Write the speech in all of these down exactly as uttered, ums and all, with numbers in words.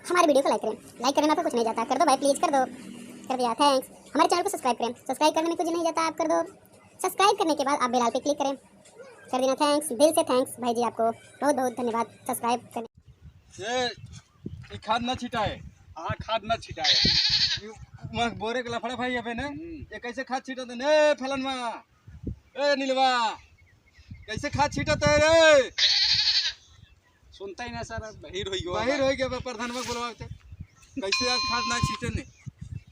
हमारे video को like करें। Like करना तो कुछ नहीं जाता, कर दो भाई, please कर दो, कर दिया, thanks। हमारे channel को subscribe करें, subscribe करने में कुछ नहीं जाता, आप कर दो। Subscribe करने के बाद आप bell पे click करें, कर देना, thanks, दिल से thanks भाई जी, आपको बहुत बहुत धन्यवाद subscribe करने। ये, ये खाद ना छिटाए। हाँ, खाद ना छिटाए। ये वहाँ बोरे के लफड़ा भाई अबे ना, हम्म। ये कैसे खाद छिटत है ने फलनवा, ए नीलवा, कैसे खाद छिटत है रे? सुनता ही ना सारा, बहिर होई गवा बहिर बा। होई गवा बा, प्रधानवा के बोलवा के। कैसे आज खाद ना छीटे ने?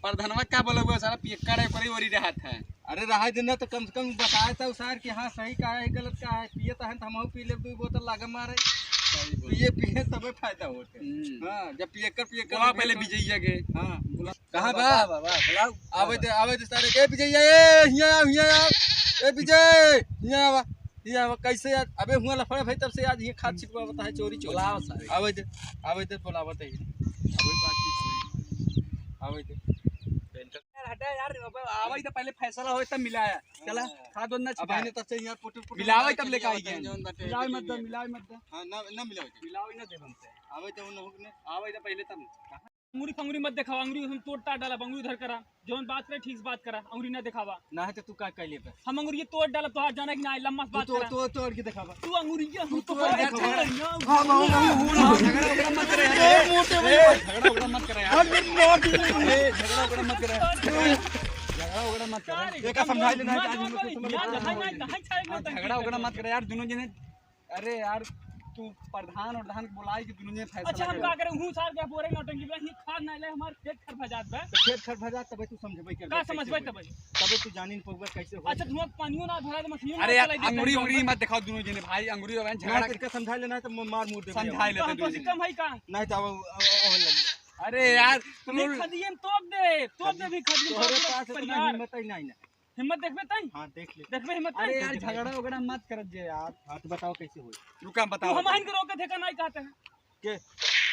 प्रधानवा का बोलवा सारा, पियक्कड़ है, ओकरे ओरी रहत है। अरे रहा दिन ना तो कम से कम बताए था उसार कि हाँ सही का है, गलत का है, पिए तो है तो हमहू पी लेब दू बोतल लागे मारे। सही बोल। पिए पिए तबे फायदा होते। हम्म। हाँ, जब पियक्कड़ पियक्कड़ बोलाओ पहले पियक्कड़। विजयिया के। हाँ, बोला। कहाँ बा? बा, बा, बा, बुलाओ। आवे दे, आवे दे सारे। ए विजय, ए, हियाँ आओ, हियाँ आओ। ए विजय, हियाँ आवा, हियाँ आवा। कैसे यार? अबे हुआँ लफड़ा भाई, तब से आज ये खाद छिटवावत है चोरी चोरी। बुलाओ सारे। आवे दे, आवे दे, बुलावत है। आवे बातचीत होई। आवे दे। यार हटा यार, अब आवे तो पहले फैसला होए तब मिलाया। चला, हाँ। खाद वाद ना अब छिटाए। आने तब से यहाँ पुटुर पुटुर मिलावे मिलावे तब के लेके लिए आई होता है, गए। जौन बाटे मिलावे के मत दे, लिए। मिलावे मत दे। हाँ, ना, ना मिलावे के। मिलावे ना दे हमसे। आवे तो उन लोग ने। आवे तो पहले तब। अंगुरी फंगुरी मत देखावा, अंगुरी हम तोड़ ताड़ डाला, अंगुरी उधर करा, जौन बात रहे ठीक से बात करा, अंगुरी ना देखावा। ना है तो तू का कर लेबे? हम अंगुरी तोड़ डाला, तोहार जाना कि ना, लम्बा से तू बात तो, करा। तू तोड़ के देखावा। तू अंगुरी ये तू हम तोड़ तोड़ के देखावा। देखावा। हाँ, बाबू, बाबू, बाबू। झगड़ा उगड़ा मत करे यार। ए, मोटे ए, भाई। झगड़ा उगड़ा मत करे यार। अरे, मोटे भाई। ए, झगड़ा उगड़ा मत करे। झगड़ा उगड़ा मत करे। का रे, एका समझा लेना है, आज हम लोग के समझ में ना, ना, ना, ना, ना, हाँ, झगड़ा उगड़ा मत करे यार, दोनों जने। अरे यार, तू प्रधान और धान के बोलाई कि दुनो जने फैसला अच्छा, हम करे। का करें? हूँ सार के बोरे नौटंकी बा, ही खाद ना ले, हमार खेत खर भजात बा। तो खेत खर भजात तबे तू समझबे कर का दे, समझबे कैसे तबे? होई? तबे तू जानी न पउबे कैसे होई। अच्छा, धुआं पानियो ना भरा तो मशीन अरे ना यार, चलाई दे अंगुरी, तनी। अंगुरी मत दिखाओ दुनो जने भाई, अंगुरी अब झगड़ा ना, कर तेरे समझा लेना है तो म-, मार मुड़ दे समझाई भाई। लेते हम तो दुनो जने। सितम है का? नहीं तो अब, अब, अब, अब लग। अरे यार, तुम नहीं, लोग खदियन तोप दे, तोप दे भी खदियन तोहरे तोप दे पास पर इतना यार। हिम्मत ही नहीं ना। हिम्मत देखबे तई? हाँ, देख ले। देखबे हिम्मत अरे तई? यार, झगड़ा उगड़ा मत करत जे यार। हाँ, तो बताओ कैसे होई? रुका, हम तू बताओ। हम आइन के रोकत है का नहीं कहते हैं? के?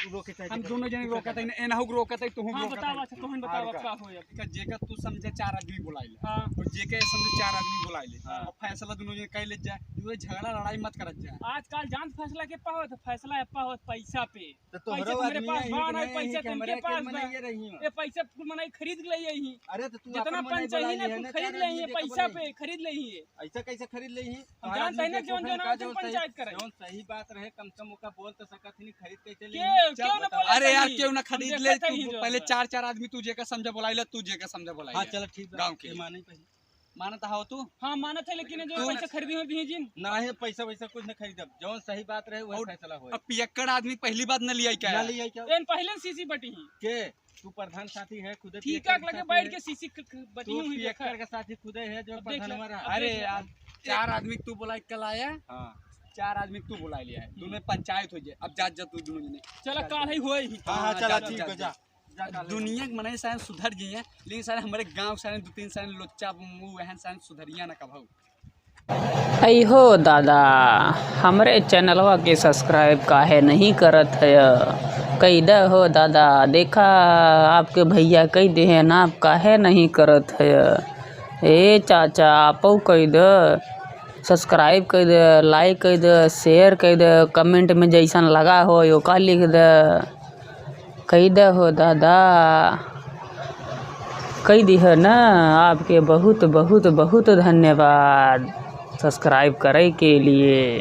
तू रोके चाहे हम के दोनों जने तू रोकत है, कहते एनहु के रोकत है, तोहू हाँ, रोकत बताओ, है। अच्छा, तोहन हाँ, बताओ, रुका। का होई अब? का जेकर तू समझे चार आदमी बुलाई ले। हाँ। और जेके समझे चार आदमी बुलाई ले। हाँ। और फैसला दोनों जने कर ले जाए। ये झगड़ा लड़ाई मत करत जाए। आजकल जान फैसला के पा होत, फैसला एप्पा होत पैसा पे। तो तोहरो पैसे तो मेरे आदमी पास है, बा कि ना, नहीं, पैसे कि तुमके हमरा के पास बा। मनइया रही हो। ये पैसे कुल मनई खरीद ले यही। अरे तो तू जितना अपन मनई पंचायती बुला ना, लिए तू ना, खरीद चार ले आदमी ये के पैसा बोलाई। पे, खरीद ले ये। ऐसा कैसे खरीद ले ही? हम जानते हैं ना, जौन जौन आवत है, पंचायत करे। जौन सही बात रहे, कम से कम ओका बोल तो सकत ही नहीं, खरीद कैसे ले के, ही? चल क्यों ना बताओ। बोला अरे यार, सही? क्यों ना हम खरीद ले, देखते ही तू जो पहले है। चार, चार आदमी तू जेका समझा बुलाई ले, तू जेका समझा बुलाई हाँ, ले। चलो ठीक बा, गाँव के। ये माने पहले। मानत हव तू? हाँ, मानत है, लेकिन जो तू पैसा खरीदी हो दिए जिन। ना है, पैसा वैसा कुछ ना खरीदब, जौन सही बात रहे, वही और फैसला होए। अब पियक्कड़ आदमी पहली बात न लियाई क्या ना है? लियाई क्या? एन पहले सीसी बटी ही। के? तू प्रधान साथी है, खुदे ठीक है, पियक्कड़ लगे साथी बैठ है। के सीसी क-, क-, बटी तू हुई देखा। पियक्कड़ के साथी खुदे है, जो अब देख ले, प्रधानवा रहा। अब अरे देख ले। यार, चार आदमी तू बुलाई कल आया। हाँ। चार आदमी तू बुलाई लिया है। हम्म। दोनों पंचायत हो जाए। अब जा, जा तू दोनों जने। चला, जा, काल जा। ही होए ही। हाँ, हाँ, हाँ, चला, जा, ठीक जा, है, जा। जा। दुनिया के मनई सारे सुधर गई हैं, लेकिन सारे हमारे गाँव के सारे दो तीन सारे लोच्चा मुँह वहन सारे सुधरिया ना कभऊ। ऐ हो दादा, हमरे चैनलवा के subscribe काहे नहीं करत हय? कई द हो दादा, देखा आपके भैया कई दे हैं ना, आप काहे नहीं करत हय? ए चाचा, आपऊ कई द, subscribe कई द, like कई द, share कई द, comment में जैसन लगा हो, ओका लिख द। कई द हो दादा, कई दिह ना, आपके बहुत, बहुत, बहुत धन्यवाद subscribe करे के लिए।